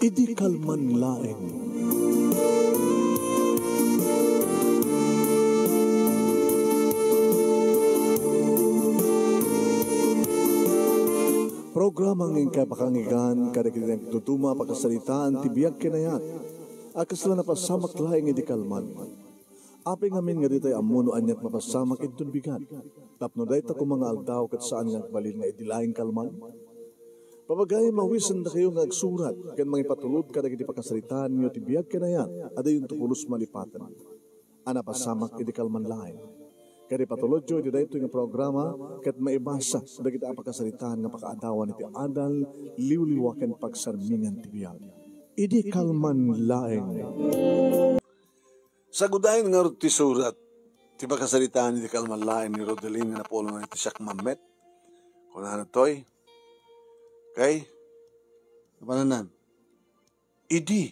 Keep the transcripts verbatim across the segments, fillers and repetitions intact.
Idi kalman laeng. Programa nga inkay pakangigan kadagiti nagduduma a pakasaritaan ti biag ken ayat a kasla napasamak laeng idi kalman. Apay ngamin nga ditay ammo no aniat mapasamak inton bigat, tapno dayta koma nga aldaw ket saan nga agbalin nga idi laeng kalman? Papagayam, awisendakayo nga agsurat ken mangipatulod kadagiti pakasaritaanyo ti biag ken ayat a diyonto pulos malipaten a napasamak idi kalman laeng. Ket ipatulodyo iti daytoy nga programa ket maibasa dagiti a pakasaritaan nga pakaadawan iti adal, liwliwa ken pagsarmingan ti biag. Idi kalman laeng. Sagudayen ngarud ti surat ti pakasaritaan iti kalman laeng ni Rodelin nga napulong iti siak mammet. Kunana toy, kay, napananan, idi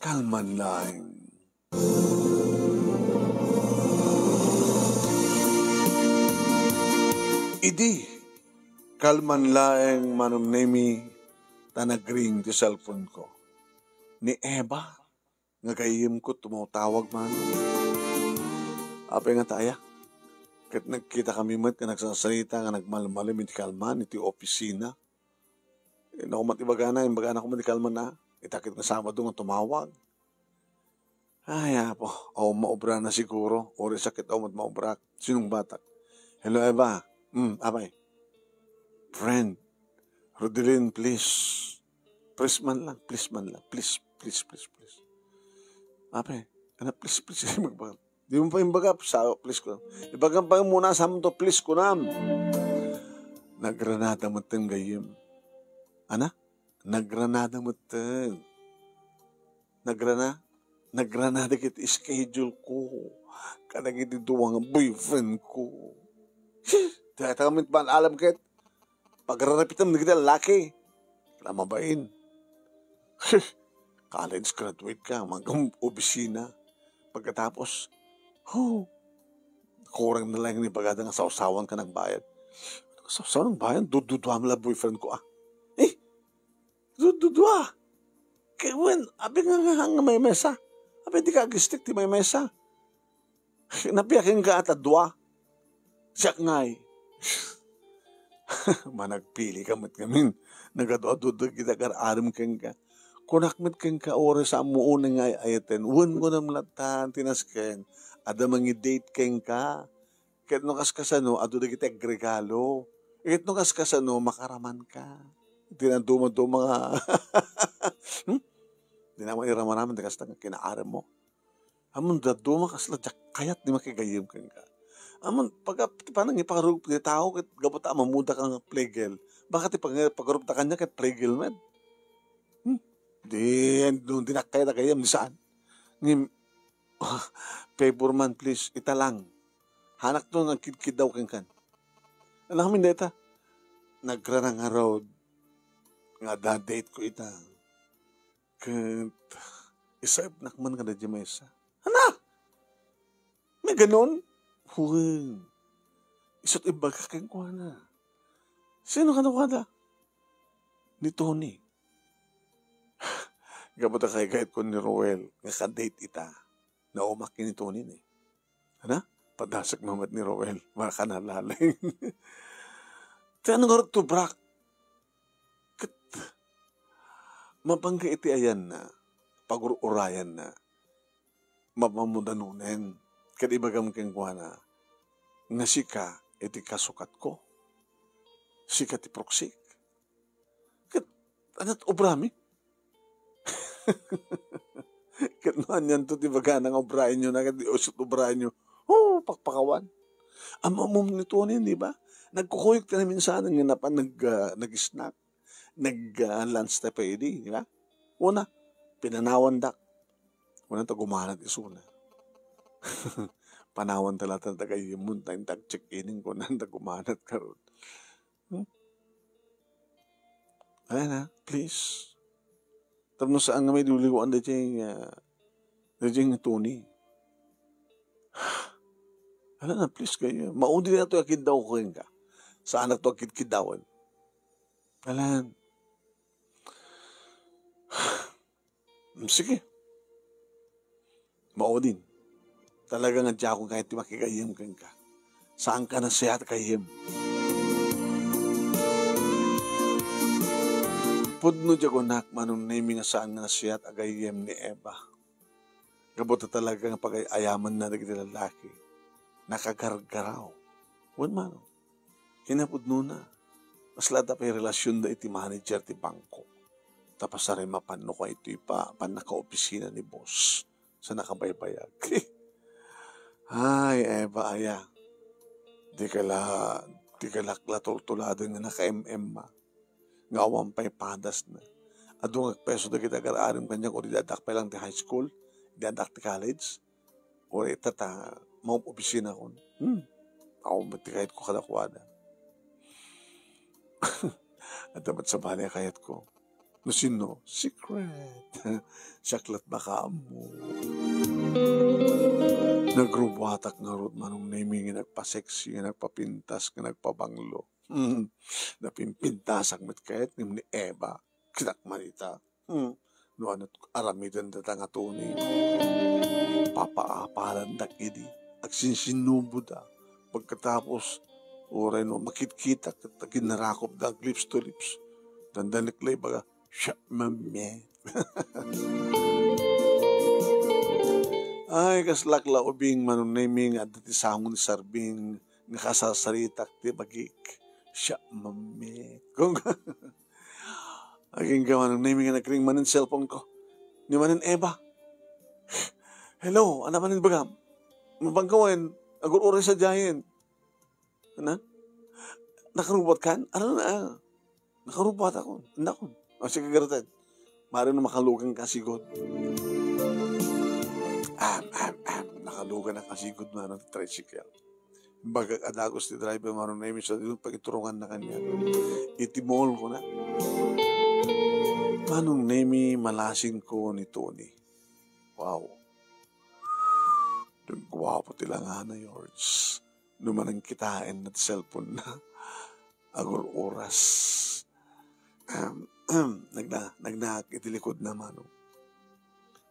kalman laeng. Idi kalman laeng, Manong Nemi, ta nagring ti cellphone ko. Ni Eva nga gayyemko tumawtawag man. Apay nga ta aya? Ket nagkitakami met nga nagsasarita nga nagmalmalem iti kalman iti opisina. Inno met ibagana, imbagana koma ti kalman a, ita ket nga Sabado nga tumawag. Ay, Apo, awan maobrana siguro. Uray sakit, awan met maobrak. Sinungbatak. Hello, Eva. Hmm, apay. Friend, Rodelin, please. Please man lang, please man lang. Please, please, please, please. Apay, ana, please, please, magbaga. Di mo pa imbaga, sa, please ko. Ibagam pa muna sa to, please ko nam. Nagranada metten gayyem. Ana? Nagranada metten. Nagrana? Nagrana dagiti schedule ko kadagiti dua nga boyfriend ko. Dayta kami paan-alam ket pagrarapitem dagiti lallaki. Wala mabain. College graduate ka, mangkam opisina. Pagkatapos, hu, kurang na lang ni bagada nga sawsawan ka nagbayad. Sawsawan nagbayad? Dududuam la boyfriend ko, ah. Eh, Dududua. Kay wen, abi nga, nga, nga maymesa. Abi di ka agistik ti maymesa. Napiakin ka at a dua. Siak ngay. Managpili ka met ngamin. Nagadu-adu dagiti agar-arem kenka. Kunak met kenka, oras a ammo unay nga ay-ayaten. Wen kunam latta, tinasken. Adda mangi-date kenka. Ket no kaskasano, adu dagiti agregalo. Ket no kaskasano, makaraman ka. Iti naduma-duma nga, hmm? Di naman iramaraman ti kasta nga kinaarem mo. Ammon, daduma kasla diak kayat ti makigayyem kenka. Ammon, pag-, ti panangipakarugop ti tao, ket gapu ta ammuda ka nga plegel. Baka ti pag-, pagkarugop ta kaniak ket plegel met. Hmm? Di, no, di nakkayat a gayyem, di saan. Ngem, favor man, please, ita lang. Hanakto nga agkidkiddaw kenkan. Ania ngamin dayta? Nagrana ngarud nga adda date ko ita. Ket isaibnak man kada diay maysa. Ana? May ganon? Wen. Isu't imbaga kenkuana. Sino kadakuada? Ni Tony. Gapu ta kaykayatko ni Roel nga ka-date ita. Naumak ken ni Tony ni. Ana? Padasek man met ni Roel. Maka nalaleng. Ti ano nga rugto, brak? Ket mapangga iti ayanna, pagur-urayanna, mapamudanonen, ket ibagam kenkuana nga sika iti kasukatko. Sika ti pruksik. Ket, ania't obrami? Ket no anianto ti bagana nga obraenyo na, ket di isu't obraenyo, oh, pakpakawan. Ammom ni Tony, di ba? Nagkukuyog ti naminsan nga napan nag, ah, nag-snack, nag, ah, lunch tayo pa idi, di ba? Una, pinanawandak. Kuna ta gumanat isuna. Panawan ta latta ta gayyemon, ta intak check-in, kuna ta gumanat karun. Hmm? Ayan na, please. Tapno saan nga may liwliwan dayjay, ah, dayjay nga Tony. Ala na, please kayo. Maudi na to akiddaw ko kenka. Saan na to akidkiddawan? Alan. Mm, sige. Maudin. Talaga nga diakon kayat ti makigayyem kenka. Saanka a nasayaat a gayyem. Pudno diay kunak, Manong Nemy, nga saan nga nasayaat a gayyem ni Eva. Gapu ta talaga nga pagay-ayamanna dagiti lalaki. Nakagargaraw. Wen, Manong. Kinapudnona, kasla adda pay relasionda iti manager ti bangko. Ta pasarem a panno kaytoy pa, pannakaopisina ni boss sa nakabaybayag. Ay, Eva, aya. Dika la, dika la tultuladen nga naka-M M a. Nga awan pay padasna. Adu nga agpeso dagiti agar-arim kaniak, o di addak pay lang ti high school, di addak ti college. Uray ita ta maopisinakon. Hmm. Awan met ti kayatko kadakuada. Adda met sabali a kayatko. No sinno? Secret. Siak lat makaammo. Nagrubuatak ngarud, Manong Nemy, nga nagpa-sexy, nga nagpapintas, nga nagpabanglo. Hmm. Napimpintasak met kayat ngem ni Eva. Kitak man ita. Hmm. No ania ti aramiden dayta nga Tony. Papaapalandak idi. Agsinsinnuboda. Pagkatapos, uray no makitkitak, ket aginarakopda ag lips to lips. Dandanek la ibaga, "Siak, mami." Ay, kaslak la ubing, Manong Nemy, nga adda ti sango ni Sarbing nga kasarsaritak ti bagik. "Siak, mami." Kung Agingga, Manong Nemy, nga nagring manen cellphone ko. Ni Manen Eva. "Hello, ania manen ibagam? Mabangka wen? Agur-uray sadiayen." "Ania? Nakarubuatkan?" "Ania na, ah. Nakarubuatakon. Andakon." "O, sige, garuten. Maarim no makaluganka a sigud." Am, am, am. Nakaluganak a sigud, Manong, ti tricycle. Bagak a dagus ti driver, Manong Nemy, sa didun pagituronganna kaniak. Iti mall, kuna. Manong Nemy, malasingko ni Tony. Wow. Guapo ti langana, George. No manangkitaenna ti cellphone na. Agur-uras. Ahem, ahem. Nagna-, nagnaak iti likod na, Manong.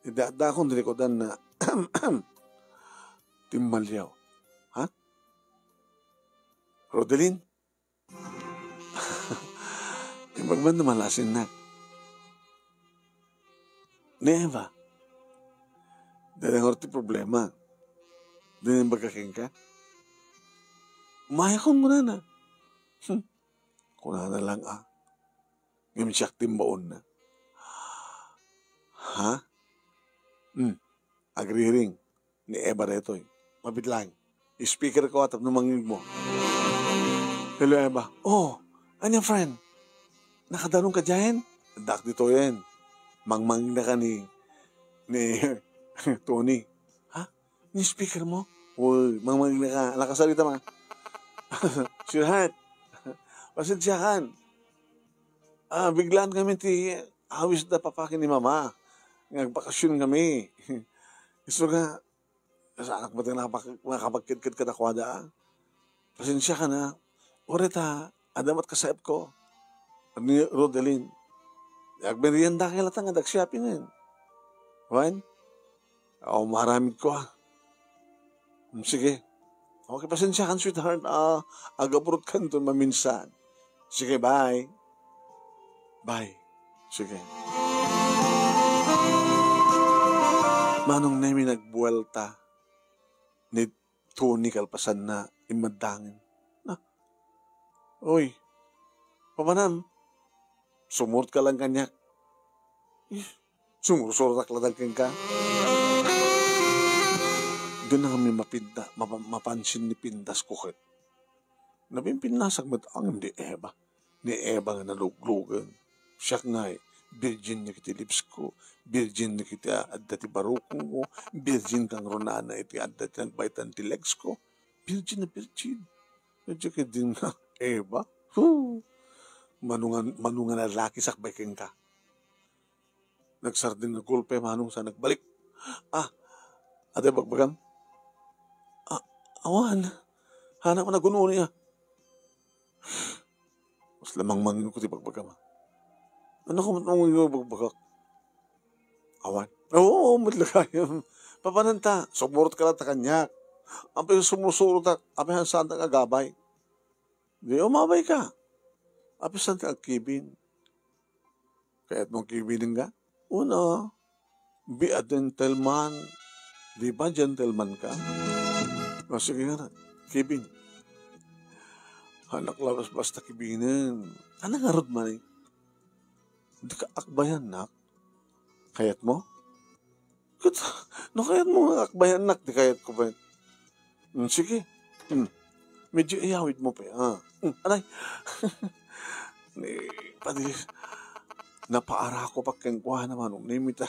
Idda-, dakon ti likudan na. Ahem, ahem. Timmaliaw. Ha? Rodelin? Imbag man no malasinnak. Ni Eva. Dayta ngarud ti problema. Dina imbagak kenka. Umayakon, kunana. Hmm. Kunana lang, ah. Ngem siak ti imbaonna. Ha? Hmm. Agriring ni Eva daytoy. Mabiit laeng. Speaker ko, ah, tapno mangngegmo. Hello, Eva. Oh, ania, friend? Nakadanonka diayen? Addaak ditoyen. Mangmangneka ni, ni Tony. Ha? Ni speaker mo? Uy, mangmangneka. Nakasarita, ma. Sweetheart, pasensiakan. Ah, biglaan kami ti awis da papa ken ni mama. Nga agbakasyon kami. Isu nga, saanak met nga nakapag-, nakapagkedked kadakuada, ah. Pasensiakan, ah. Uray ta, adda met kasaipko. Ni Rodelin. Agmerienda kay latta nga agshoppingen. Wen? Awan maaramidko, ah. Hmm, sige. Okay, pasensiakan, sweetheart. Ah, agaburot kanto maminsan. Sige, bye. Bye. Sige. Manong Nemy, nagbuelta ni Tony kalpasanna, immaddangen. Ah. Uy, papanam. Sumurot ka lang kaniak. Eh, sumursurotak laeng kenka. Dina kami mapinda-, mapa-, mapansin ni pindasko ket. Napimpinnasak met ngem ni Eva. Ni Eva nga naluglugen. Siak ngay, virgin dagiti lips ko, virgin dagiti adda ti barukongko, virgin kangrunaanna iti adda ti nagbaetan ti legs ko. Virgin a virgin. Diak ketdin nga Eva. Huh! Mano nga, mano nga nalakisak bay kenka. Nagsardeng nga golpe, Manong, sa nagbalik. Ah, adda ibagbagam? Ah, awan. Hanak man agunoni, ah. Mas lamang mangin ko ti bagbagam, ah. Ania koma ti ibagbagak? Awan. Oo, met la gayam. Papananta, sumurotka latta kaniak. Apay sumusurotak, apay saan ta agabay. Di umabay ka. Apay saan ta agkibin. Kayat mo kibinen ka? Una, be a gentleman. Di ba gentleman ka? O, sige nga na. Kibin. Anak labas basta kibinen. Ano nga rod man eh? Di ka akbayan, nak. Kayat mo? Ket, no kayat mo nga akbayan, nak, di kayat ko pa. Hmm, sige. Hmm. Medyo iyawid mo pa. Ah. Hmm, anay. Ni, padi, napaarako pa kenkuana, manong Nemi ta.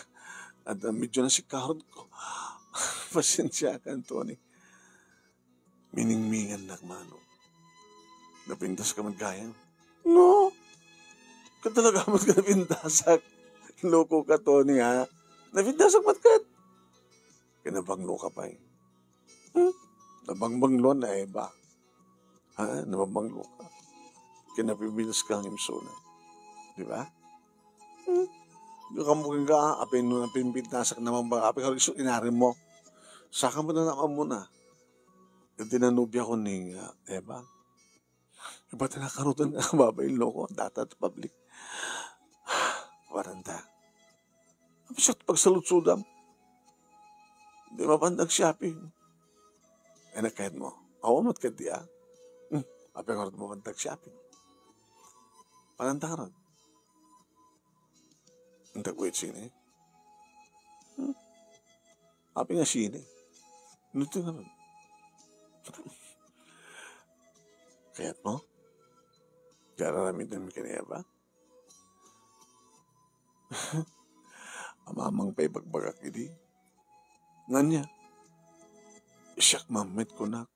At, ah, medyo nasikarod ko. Pasensya ka, Tony. Miningmingan nak, manong. Napintas ka met gayam. No? Ka talaga met ka napintasak. Loko ka, Tony, ha? Napintasak met ket. Kinabanglo ka pa, eh. Hmm? Nabangbangloan na, Eva. Ha? Nabangbanglo ka. Kinapibilis ka ang imsuna. Di ba? Hmm? Yung kamuking ka, apin, apin pintasak naman ba? Apin ka isu inarem mo. Saka mo na naman muna. Yung tinanubya ko ni, ah, Eva. Iba ti nakarutan nga babaen loko, data ti public. Waranta. Apsiat pagsaludsodam. Di mapan nag-shopping. Ay, nakayat mo. Awa mat ka di, ah. Hmm, apay ka mapan nag-shopping. Panantaran. Ang tagwit sini. Hmm? Apay nga sini. Nuto naman. Kayat mo? Diyan na namin din kaniya ba? Amamang pa ibagbagak idi. Nganya, siak mammet kunak.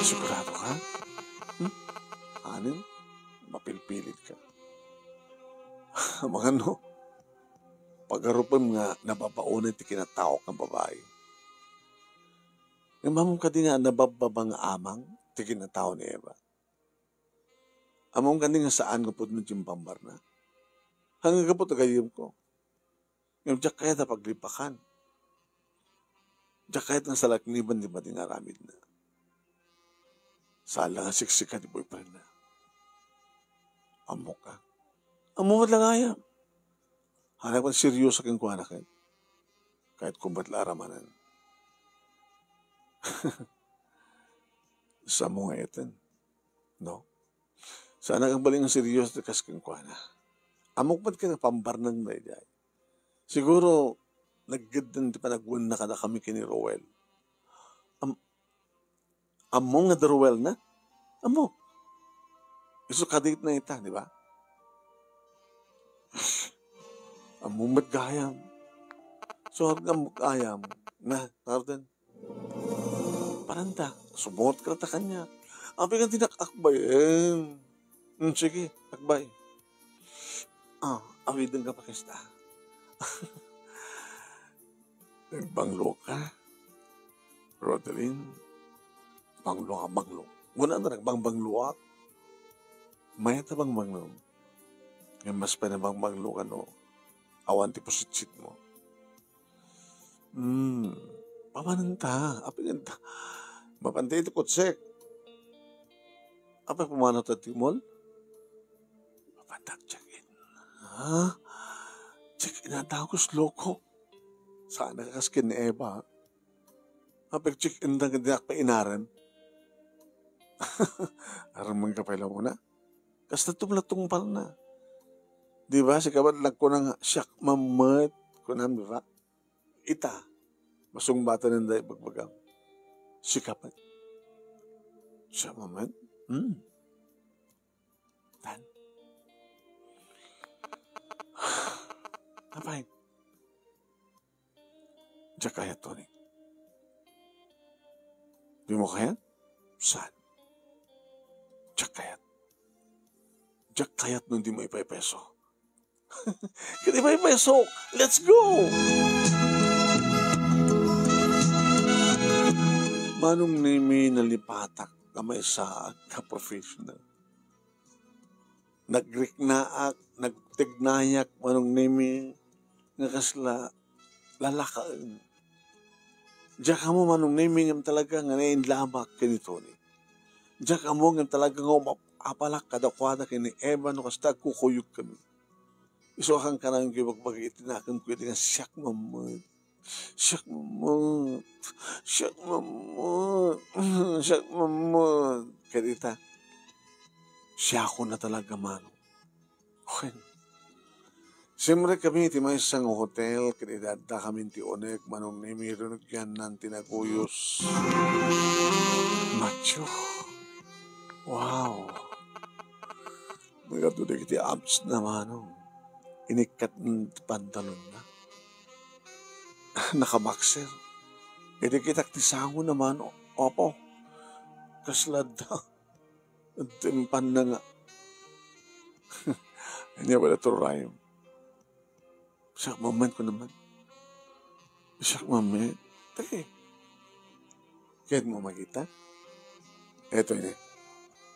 Sigurado ka? Hmm? Anin? Mapilpilit ka. Mangano? Pagarupen nga nababaonen ti kinataok nga babai. Nga mamong kadi nga nababbaba nga amang ti kinatao ni Eva. Among kadi nga saan nga pudno ti impambarna. Hanggang kapot agayem ko. Ngem diak kayat a paglipakan. Diak kayat nga salakniban ti madi nga aramidna. Saan la nga siksika ti boyfriendna. Ammok ka. Ammok met la gayam. Hanakon seryoso kenkuana ket. Kayat ko met la aramanen. Samo nga eten. No? Saan nga agbalin nga seryoso ti kas kenkuana. Ammok met ket pambarnang daydiay. Siguro, naggeddeng ti panagwenna kadakami ken ni Roel. Am-, ammo nga da Roel na? Ammo. Isu kadate na ita, di ba? Ammo met gayam. So, ammo gayam. Na, Arden. Paranta, sumot ka ta kanya. Apay nga dinak akbayen. Hmm, sige, akbay. Ah, awiden ka pa kasta. Nagbanglo ka, Rodeline. Banglo ka, banglo. Muna na nagbangbangloak. Mayat a bangbanglo. Nga mas pay nabangbanglo ka no awan ti pusitsit mo. Hmm. Pamananta. Apay nga ta. Mapantay iti kutsek. Apay pumanaw ta ti mall? Mapantak check-in. Ha? Check-in ata ako, loko. Sana ka kas ken ni Eva. Apay check-in ta nga dinak pa inarem. Arem man ka pay lamuna. Kasta tumlatungpal na. Di ba? Sika ba nagkunang siak mammet? Kunam, di ba? Ita, masungbatan da ibagbagam. Sika met. Siya mammet? Hmm. Tan. Apay. Diak kayat, Tony. Di mo kayat? Saan? Diak kayat. Diak kayat no di mo ipaipeso. Kadi ipaipeso. Let's go! Manong Nemi, nalipatak nga maysa nga professional. Nagriknaak, nagtignayak, Manong Nemi. nga kasla lalakaen. Diak ammo, Manong Nemi, ngem talaga nga nainlamak ken ni Tony. Diak ammo ngem talaga nga umapalak kadakuada ken ni Eva no kasta agkukuyogkami. Isu a kankanayon ko ibagbagi iti nakemko idi nga siak mammet. Siak mammet. Siak mammet. Siak mammet. Ket ita, siakon a talaga, Manong. Wen, simrekami iti maysa nga hotel ket idi addakami iti uneg, Manong Nemi, rinugianna ti naguyos. Matthew. Wow. Nagadu dagiti abs na, Manong. Inikkat ti pantalonna. Nakaboxer. Idi kitak ti sango na, Manong. Apo. Kasla adda. Timpanna nga. Ania wala to rhyme. Siak mammet ko naman. Siak mammet. Tagi. Kayat mo makita? Eto niya.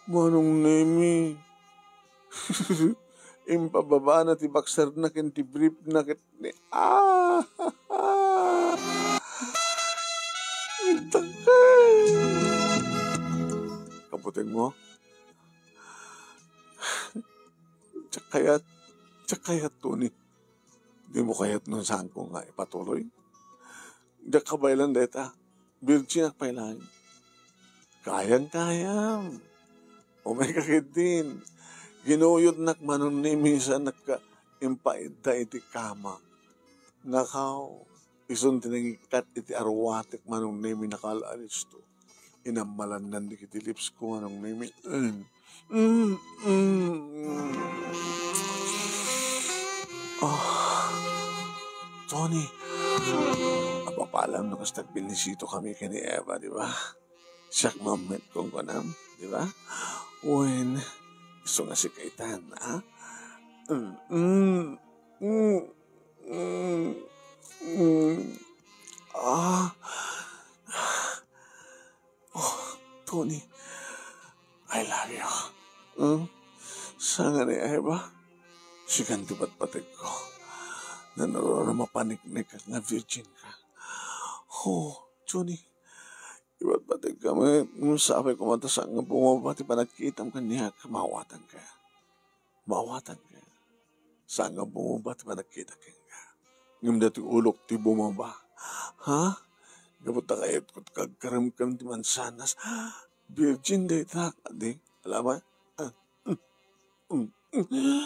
Manong Nemi. Impababa na ti boxer na ken ti brief na ket ni, ah! Kaputeng mo? Diak kayat, diak kayat, Tony. Di mo kayat no saanko nga ipatuloy? Diak kabaelan dayta. Virgin ak pay laeng. Kayang-kayam. Umay ka ketdin. Ginuyodnak, Manong Nemi, sa nakka-, impaidda iti kama. Ngakaw, isun ti nangikkat iti aruatek, Manong Nemi, nakaal-alisto. Inammalannan dagiti lips ko, Manong Nemi. Mm. Mm, mm, mm. Ah, Tony, apapalam no kasta agbinisito kami ken ni Eva, di ba? Siak mammet, kunkunam, di ba? Wen, isu nga sika itan, ha? Mm, mm, mm, mm, mm. Ah. Oh, Tony, I love you. Hmm? Saan nga ni Eva? Sikan ti patpategko. Nanurot a mapaniknek nga virgin ka. Oh, Tony, ipatpateg ka met, ngem sapay koma ta saan nga bumaba ti panagkitam kaniak, maawatan ka. Maawatan ka. Saan nga bumaba ti panagkita kenka. Ngem daytoy ulok ti bumaba. Ha? Gapu ta kayatko ti agkaremkem ti mansanas. Virgin dayta, kadi. Alam mo? Ah, mm, mm, mm.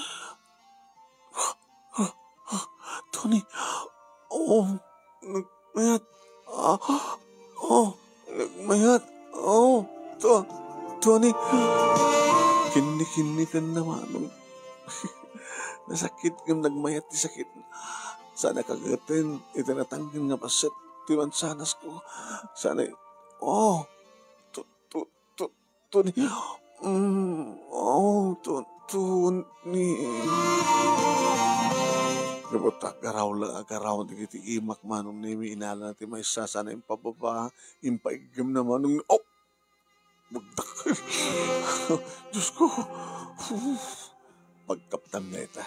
Tony. Oh, nagmayat. Ah, oh, nagmayat. Oh, to, Tony. Kinni-kinni ten namanong. Nasakit ngem nagmayat ti sakit. Saan a kageten iti natangken nga paset ti mansanasko. Saan a, oh, to, to, to, Tony. Mm, oh, to, Tony. Gapu ta aggaraw lang, aggaraw dagiti imak, Manong Nemi, inalana ti maysa, saan a impababa, impaiggem na Manong, oh! Bugtak. Diyos ko. Pagkaptan na ita.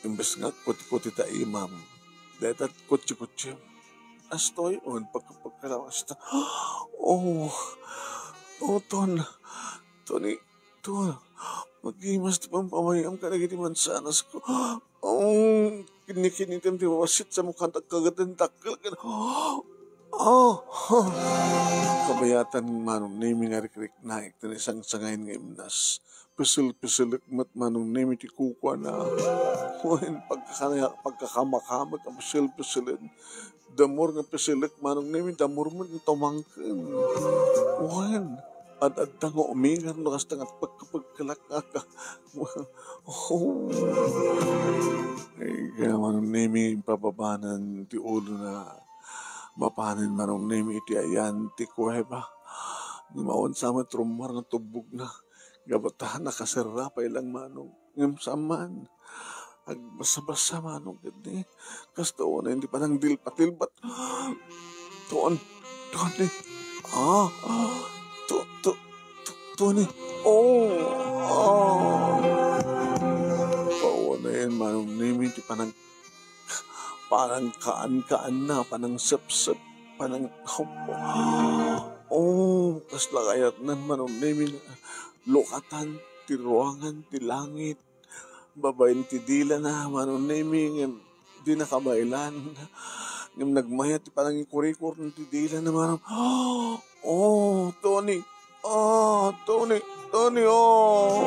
Imbes nga kuti-kuti ta imam, deta kutsi-kutsi. Astoy, on pagkapagkalawas ta. Oh, oh, Ton. Tony, Ton. Magimas ti pampamayam kadagiti mansanas ko. Oh, kinnikinitem ti wasit sa mukha, nagkagadan dakkel ken, oh, oh. Kabayatan Manong Nemi nga rikriknaek ti naisangsangayan nga imnas. Pisil-pisilek met Manong Nemi ti kukuana. Wen, pagkakana-, pagkakamakamek a pisil-pisilen. Damor nga pisilek Manong Nemi, damor met nga tumangken. Wen, ad-adda nga umingar no kasta nga pagkapagkalak nga ka-, oh. Ay, kaya Manong Nemi, pababanan ti ulo na mapanen Manong Nemi iti ayan ti kuweba. Ngem awan sa met rummar nga tubbogna. Gapu ta nakaserra pay lang Manong. Ngem saan man. Agbasa-basa Manong ketdi. Kasta unay ti panangdilpat-dilpat. Tuon, tuon ni. Ah, tu, tu, tu, tuon ni. Oh, ah. Paunayen Manong Nemi ti panag-, panangkaan-kaanna, panangsepsep, panang-, Oh, kasla kayatna, Manong Nemi, nga lukatan ti ruangan ti langit babaen ti dilana, Manong Nemi, ngem dina kabaelan. Ngem nagmayat ti panangikurikur ti dilana, Manong. Oh, Tony! Oh, Tony! Tony, oh!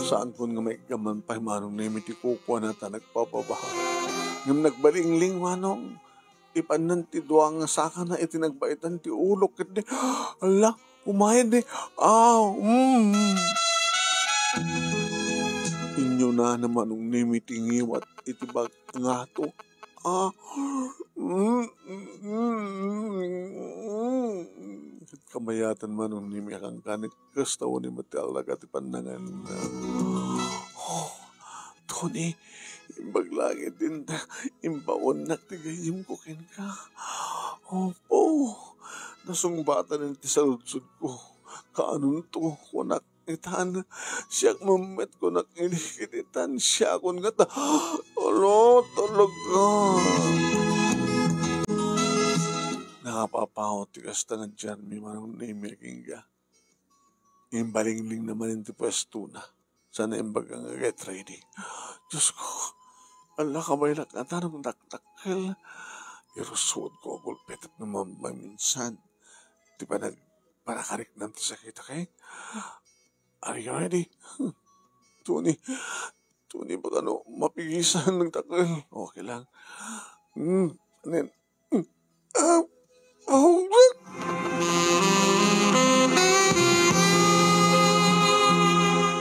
Saankon nga maikkan man pay, Manong Nemi, ti kukuana ta nagpababa. Ngem nagbalingling, Manong. Ipannan ti dua nga sakana iti nagbaetan ti ulok ket di, ala, kumayen di, aw, mm. Inyunana, Manong Nemi, ti ngiwat iti bag-, ngato. Ah, mm, mm, mm, mm. Kamayatan, Manong Nemi, a kankanek. Kasta unay met ti aldaga ti pannangan. Oh, Tony, imbag langit, inda, imbaonnak ti gayyemko kenka. Opo, nasungbatanen ti saludsodko. Kaanonto, kunak, itan, siak met, kunak, ilikit itan, siakon ngata. Ala, talaga. Nakapapaw ti kasta nga diarmi, Manong Nemi, a kingga. Imbalinglingna manen ti puestona. Sana imbaga nga get ready. Diosko, ala, kabaelak ngata no dakdakkel. Irusodko a gulpi tapno mam-, maminsan ti panag-, panakariknam ti sakit, okay? Are you ready? Tony, Tony, baka no mapigisan nagdakkel. Okay lang. Hmm, anen? Ah, oh.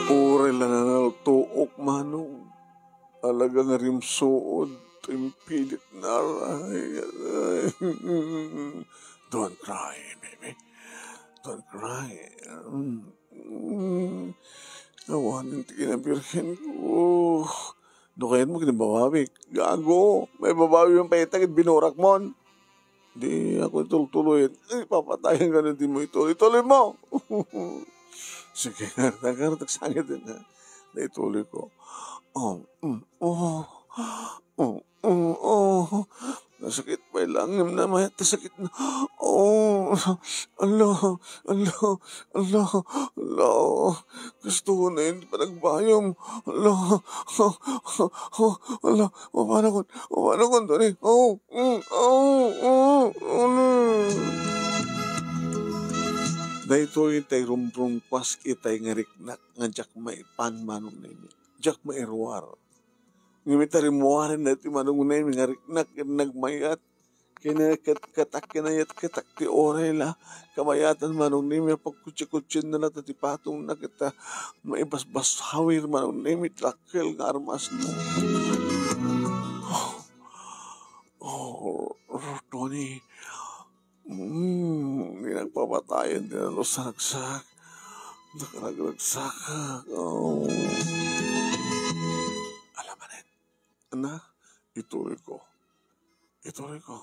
Uray la nanaltuok, Manong. Talaga nga rimsuod, impilit na aray. Don't cry, baby. Don't cry. Mm. Mm. Awanen ti kinabirhen ko. No kayatmo, kinababawik. Gago. May babawi man pay ita ket binurak mon. Di ako itultuloy. Ay, papatayan ka na, di mo ituloy. Ituloy mo! Sige, nagkaratak sangit din, ha? Naituloy ko. Oh, mm, oh, oh, oh, oh. Nasakit pay lang, ngem namayat ta sakit na. Oh, ala, ala, ala, ala. Gusto ko na yung panagbayom. Ala, ala, mapanakon, mapanakon, Tony. Oh, mm, oh, oh, oh, no. Daytoy tay rumrumkuas itay nga riknak nga diak maipan, Manong Nemi. Diak mairuar. Ngem ita rimmuaren daytoy Manong Nemi nga riknak ken nagmayat. Kinakatkatak, kinayatkatak ti uray la. Kamayatan Manong Nemi a pagkutsi-kutsienna latta ti patongna ket ta maibasbasawir Manong Nemi ti dakkel nga armasna. Oh, oh, Tony. Mm, di nagpapatayen ti nalus a ragsak. Nakaragragsak. Oh. Alamanen. Ana, ituloy ko. Ituloy ko.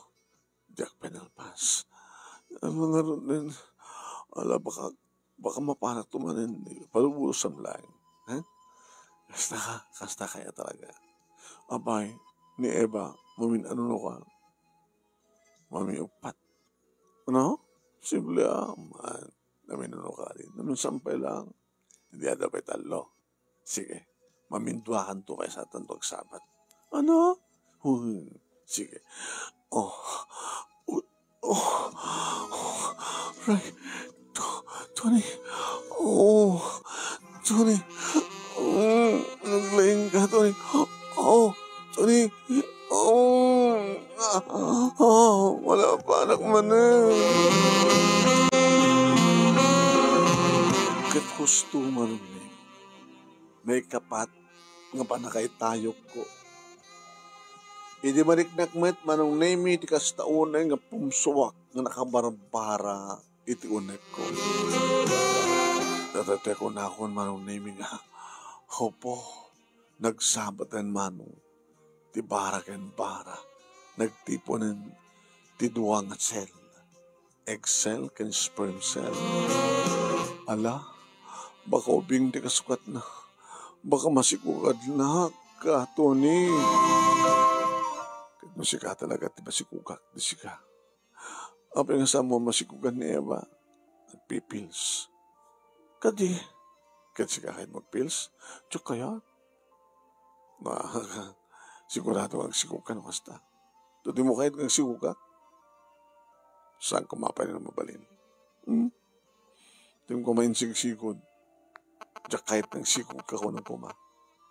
Diak pinalpas. Ano nga ron din? Ala, baka, baka mapanak to manen. Palubusan lang. Ha? Kasta ka, kasta kaya talaga. Abay, ni Eva, mamin-ano no ka? Mamiuppat. Ano? Posible, ah. Man, naminuno ka din. Naminsan pa lang. Hindi ada pa tallo. Sige. Maminduakan to kay satan to agsabat. Ano? Hmm. Sige. Oh. Oh. Oh. Right. To-, Tony. Oh. Tony. Mm, naglaing ka, Tony. Oh, Tony. Oh. Ah, oh, wala pa anak man eh. Ket husto man ni may kapat nga panakay tayok ko. Idi mariknak met, Manong Nemi, ti kasta unay nga pumsuak nga nakabarbara iti unekko. Daytoy kunakon, Manong Nemi, nga, hopo, nagsabaten, Manong, ti bara ken bara, nagtiponen ti dua nga cell. Egg cell ken sperm cell. Ala, baka ubing ti kasukatna. Baka masikukadnak ka, Tony. No sika talaga ti masikugak, di sika. Apay nga saan mo masikugan ni Eva? Nagpipils. Kadi, ket sika kayat magpils? Diak kayat. Ma, sigurado nga agsikog ka no kasta. No di mo kayat nga agsikogak, saan ka mapanen a mabalin? Hmm? Di ko mainsigsigod. Diak kayat nga agsikog ka, kunam koma.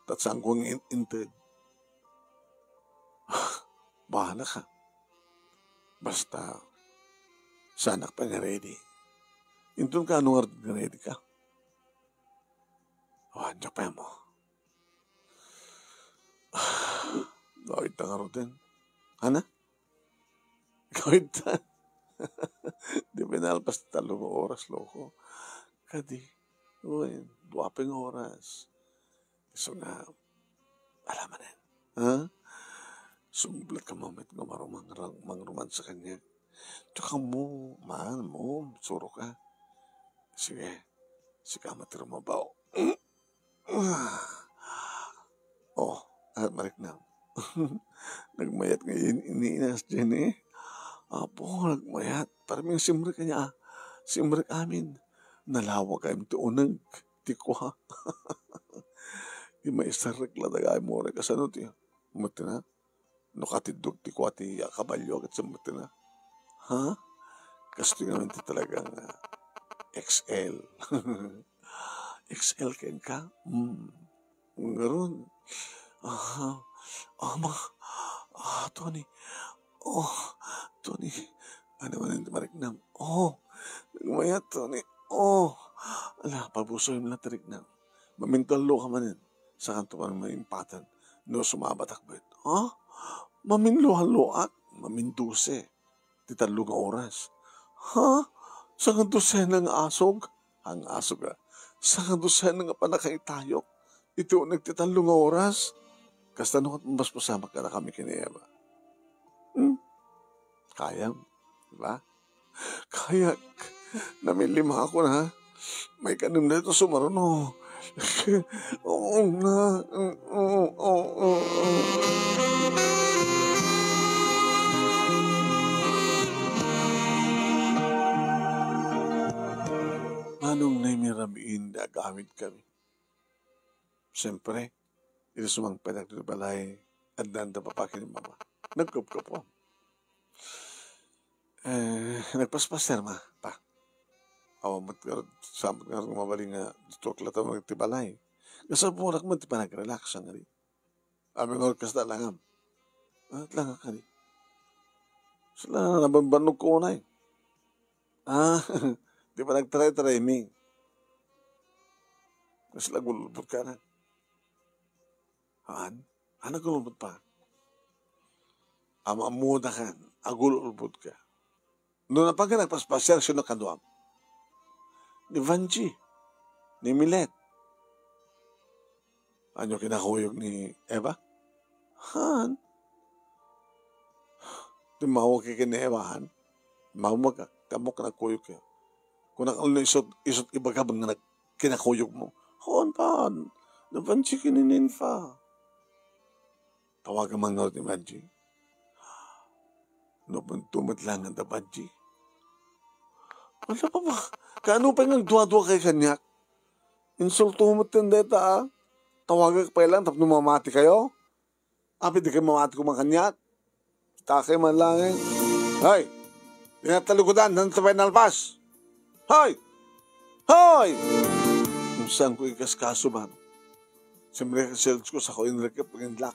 Ta saan ko nga in-, inted. Bahala ka. Basta, saanak pay nga ready. Inton ka, ano nga ready ka? Awan, diak pay ammo. Gawid ta ngaruden. Ana? Gawid ta. Di pinalpas ti tallo nga oras, loko. Kadi, uy, dua pay nga oras. Isu nga, ala manen. Ha? Sumublat ka met nga marumang-, mangromansa kaniak. Diak ammo, maan mo, surok a. Sige, sika met ti rumabaw. Oh, at mariknam. Nagmayat nga in-, iniinas, Jenny. Apo, nagmayat. Parang simrek niya. Simrek amin. Nalawag kayam ti uneg, ti kua. Di maisarrek la daga mo, kasano ti, mati na? No katiddog ti kua ti a kabalio, ket summet na. Ha? Kastoy ngamin ti talagang, ah, X L. X L kenka? Hmm. Ngarud. Aha. Ama. Ah, Tony. Oh, Tony. Ano man ti mariknam? Oh, nagmayat, Tony. Oh. Ala, pabusoy na ti riknam. Mamintulo ka manen. Sakanto man maimpatan no sumabatak met. Ha? Maminluhanluak? Mamindose ti tallo nga oras. Ha? Sanga dosena nga asog? Ang asog, a. Sanga dosena nga pannakaitayok iti uneg ti tallo nga oras? Kasta no ket mabasbasamak kadakami ken ni Eva. Hmm? Kayam, di ba? Kayak, namilimakon, ha? Maikanem dayta sumaruno. Oo nga. Oo, oo, oo, oo. Manong Nemi, rabiin ti agawidkami. Siempre, iti sumangpetak ti balay, addan da papa ken mama. Nagkupkupo. Eh, nagpaspaser, ma, pa. Awan met ngarud, saan met ngarud mabalin nga ditok latta ti balay. Kasapurak met ti panag-relax, angari. Amin nga kasta langam. At langak kadi. Sila nabambannog ko unay. Ah, di pa nagtaray-taray mi. Kasla gulbot ka na. Haan? Haan a gulbot pa? Am-ammoda kan, agul-ulbod ka. No napan ka nagpaspasiar, sino kaduam? Ni Vanji, ni Milet. Ania kinakuyog ni Eva? Haan. Timmawag ka ken ni Eva, haan? Timmawag ka, ti ammok nga nagkuyog ka. Kunak, ano, isut, isut ibagam nga nag-, kinakuyog mo. Haan, paan. Ni Vanji ken ni Ninfa. Tawagan man ngarud ni Vanji. No, punto met lang da Vanji. Ala, papa, kaano pay nga agdua-dua kayo kaniak? Insulto met dayta, a. Tawagak pay lang tapno mamati kayo? Apay di kayo mamati koma kaniak? Kita kayo man lang, eh. Hoy! Di na talugodan, nanta pay nalpas? Hoy! Hoy! Saan ko ikaskaso man? Siyempre, sales ko sa ko yung rekep, yung lock.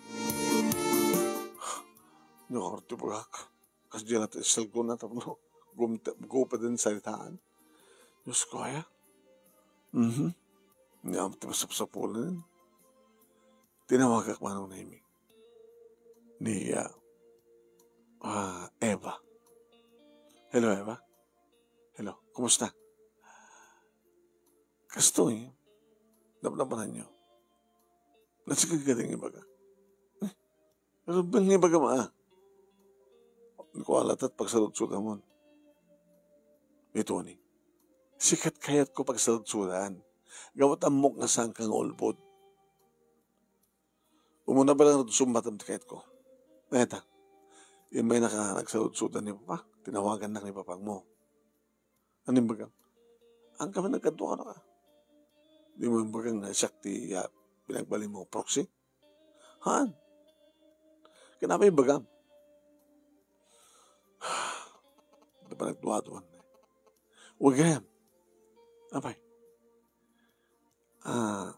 Nakorte bagak. Kas di na ti cellphone na tapno gumte-, gupad den saritaan. Diyos ko, aya. Mhm. Nga, ti masapsapulan. Tinawagak manong Nemi. Ni, ah, ah, Eva. Hello, Eva. Hello, kumusta? Kastoy, napnapanan niyo. Nasikag ka din ibaga. Eh, ano ba nga ibaga, ma? Ni ko alatat pagsaludsodamon. Ni Tony, sikat kayat ko pagsaludsodan. Gapu ta ammok nga saan ka nga ulbod. Umuna pa lang sumbatam ti kayat ko. Neta, Immaynaka nagsaludsodan ni Papa, tinawagannak ni Papangmo. Ania imbagam? Haan ka man nagkadua kano ka. Dimo imbagam nga siak ti, ah, pinagbalinmo proxy? Haan. Ket apay imbagam? Di ba nagduaduan? Wen gayam. Apay? Ah,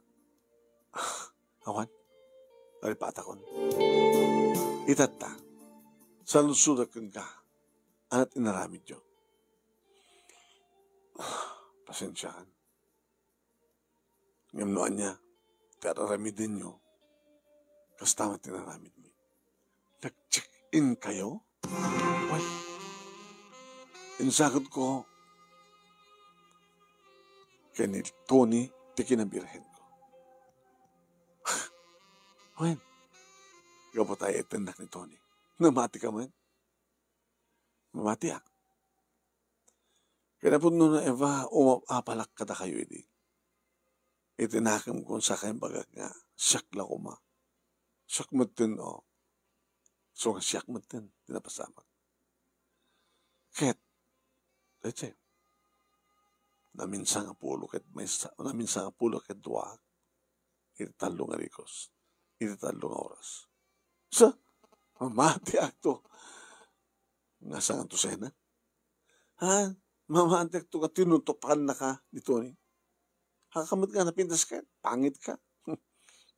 awan. Nalipatakon. Itatta, saludsodak kenka. Ania ti inaramidyo? Pasensiaan. Ngem no ania ti ar-aramidenyo, kasta met ti inaramidmi. Nag-check-in kayo? Well, insagutko ken ni Tony ti kinabirhenko. Wen, gapu ta ay-ayatennak ni Tony. Namati ka met? Mamatiak. Kinapudno na, Eva, umap-apalak kadakayo idi. Iti nakemko, saka imbagak nga siak la koma. Siak metten, o. So nga siak metten ti napasamak. Ket, iti, naminsan nga pulo ket maysa, naminsan nga pulo ket dua iti tallo nga rikos, iti tallo nga oras. Sa, mamatiakto. Nga sangatusena? Ha? Mamatiakto nga tinutupannaka ni Tony? Haka met nga napintas ka? Pangit ka?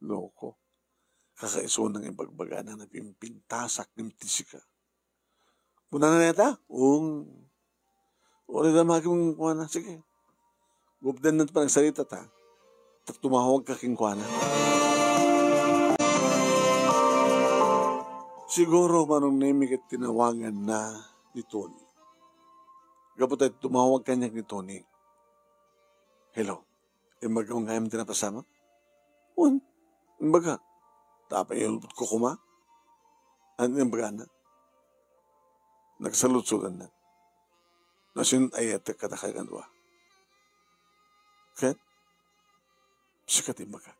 Loko. Kakaisuna nga ibagbagana, napimpintasak ngem ti sika. Kunana neta? Ung. Uray damagem kenkuana. Sige. Gupden na ti panagsarita ta. Ta tumawag ka kenkuana. Siguro, Manong Nemi, ket tinawagan na ni Tony. Gapu ta tumawag kaniak ni Tony. Hello. Imbagam gayam ti napasamak? Wen, imbaga. Ta apay ulbodko koma? Ania ti imbagana? Nagsaludsodannak. Nasin-ayatek kadakayo nga dua. Ket, sika ti imbagak.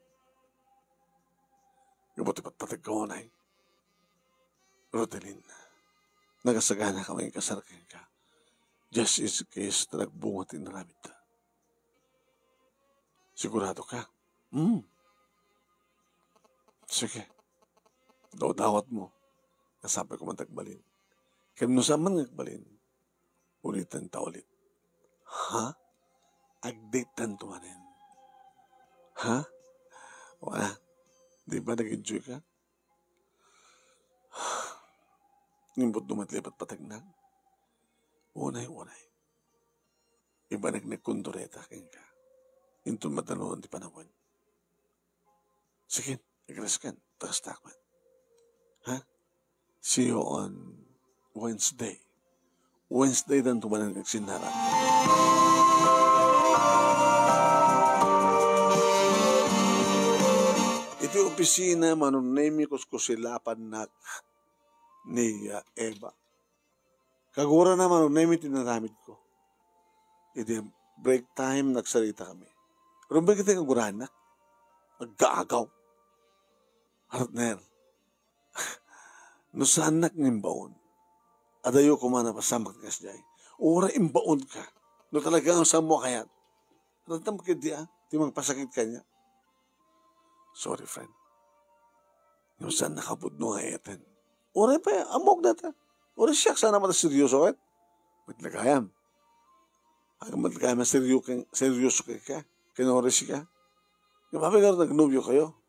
Gapu ti patpategko unay. Rodelin, nagasagana ka nga inkasar kenka. Just in case ta nagbunga ti inaramidta. Sigurado ka? Hmm. Sige. Dawdawatmo. Kasapuelko man ti agbalin. Ken no saan man nga agbalin, uliten ta ulit. Ha? Ag-date tanto manen. Ha? Wala. Di ba nag-enjoy ka? Ngimbut dumat lipat pategna. Unay, unay. Ibanek ni Condoreta kenka. Inton madanon ti panawen. Sige, agresken. Takas takman. Ha? See you on Wednesday. Wednesday dan tumanan kag sinara. Iti opisina, Manong Nemi, kuskusilapannak ni, ah, Eva. Kagurana, Manong Nemi, ti naramidko. Iti break time, nagsarita kami. Rumbeng iti kaguranak. Aggaagaw. Partner, no saannak nga imbaon, adayo koma napasamak kasdiay. Uray imbaonka. No talaga nga saanmo a kayat. Aramidem ketdi, ah, ti mangpasakit kaniak. Sorry, friend. No saannak a pudno nga ay-ayaten. Uray pay, ammok dayta. Uray siak, saan a met a seryoso ket. Met la gayam. Ag met la gayam a seryo-, ken-, seryoso kenka. Ken uray sika. Nga apay ngarud, nagnobio kayo?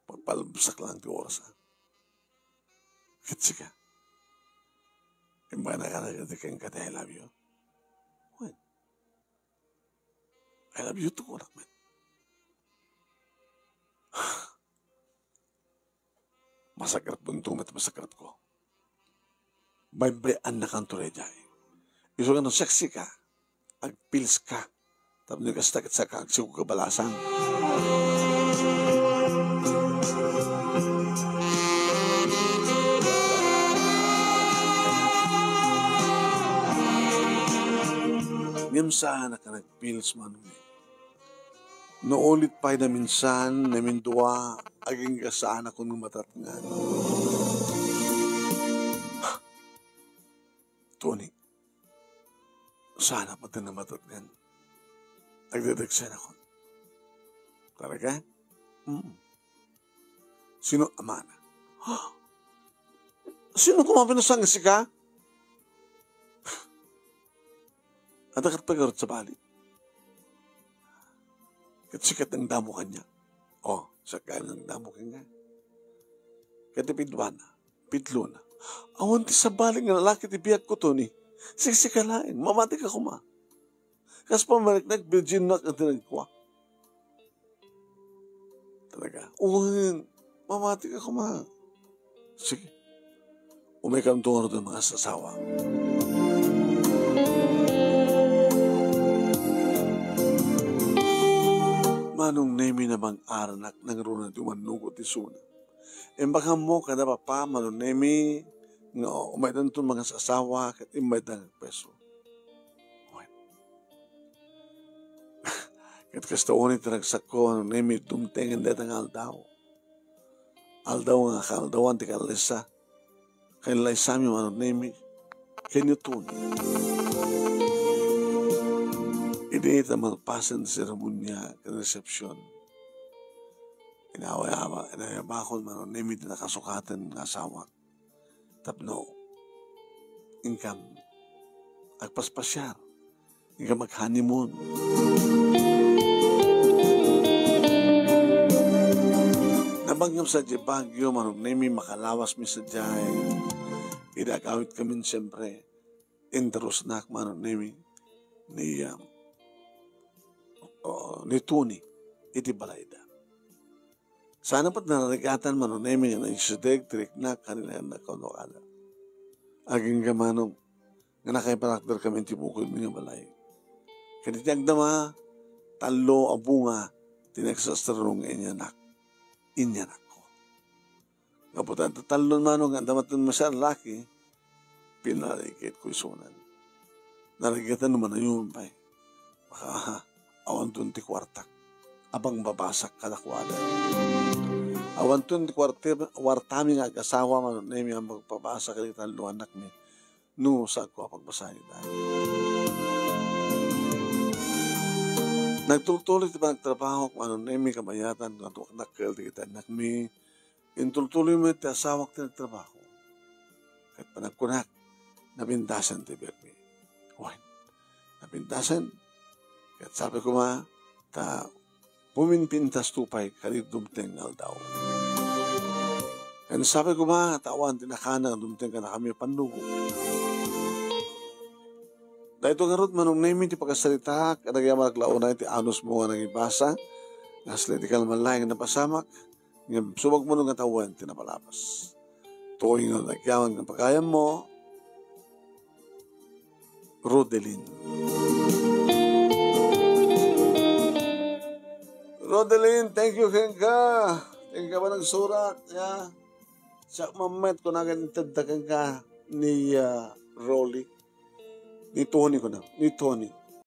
Pagpalubsak lang ti oras, ah. Ket sika? Imbagana kenka ti I love you? Wen. I love you too, anak men. Masakrapon to met masakrapko. Baybay-annakanto daydiay. Isu nga no sexy ka, agpilska. Tapno kasta ket saka agsikog a balasang. Ngem saanak a nagpils, Manong Nemi. No ulit pay naminsan, namindua, agingga saanakon nga matatngan. Tony, saanak pay nga matatngan. Agdadagsanakon. Talaga? Mm. Sino amana? Sino koma pinasang sika? Adda ket pay garud sabali. Ket sika ti nangdamo kaniak. O, sika ti nangdamo kaniak. Ket ti piduana, pitlona. Awan ti sabali nga lalaki ti biagko, Tony. Siksika laeng, mamatika koma. Kas pammariknak, virgin-nak nga tinagkuak. Talaga. Wen, mamatika koma. Sige. Umaykanto ngarud a mangasasawa. Manong Nemi, nabang-aranak, nangruna ti umannugot ti isuna. Imbagammo kada papa, Manong Nemi, nga umaydanton mangasasawa, ket immayda nga agpeso. Wen. Ket kasta unay ti ragsakko, Manong Nemi, dumtengen dayta nga aldaw. Aldaw nga kaaldawan ti kallaysa. Kallaysami, Manong Nemi, ken ni Tony. Idi ta malpasen ti seremonia ken resepsion, inayaw-, inayabakon, Manong Nemi, ti nakasukaten nga asawak. Tapno inkam agpaspasiar, inkam mag-honeymoon. Nabangngam sadiay Baguio, Manong Nemi, makalawasmi sadiay. Idi agawidkamin, siyempre, introducenak, Manong Nemi, ni, ah, oh, ni Tony iti balayda. Saan pay narigatan, Manong Nemi, nga naisideg ti riknak ken ni Leonardo Cano kada. Agingga, Manong, nga nakaiparakderkami iti bukodmi nga balay. Ket iti agdama, tallo a bunga ti nagsasarrong nga inyanak. Inyanakko. Gapu ta tallo, Manong, nga adda met ti maysa a laki, pinarikitko isunan. Narigatan no manayon pay. Baka, awanton ti kuartak. Apay nga babasak kadakuada. Awanton ti kuarte-, kuartami nga agasawa, Manong Nemi, a magpabasa kadagiti tallo a annakmi. No, saanko a pagbasaan ida. Nagtultuloy ti panagtrabahok, Manong Nemi, kabayatan, nga dakkel dagiti annakmi. Intultuloy met ti asawak ti nagtrabaho. Ket panagkunak, napintasen ti biagmi. Wen, napintasen. Ket sabi koma, ta puminpintasto pay kadi dumteng nga aldaw. Ken sabi koma, ta awan ti nakana nga dumteng kadakami a pannugo. Daytoy ngarud, Manong Nemi, ti pakasaritaak, kadagiti anak la unay ti anusmo nga nangibasa, nga asli ti kalman laeng nga napasamak, ngem subagmo no nga tawen ti napalabas. Tuoy nga nagyaman nga pagayammo, Rodelin. Rodelin, thank you kenka. Thank you a panagsurat, ya. Siak met, kunak nga intedda kenka ni, ah, Rolly. Ni Tony, kunak. Ni Tony.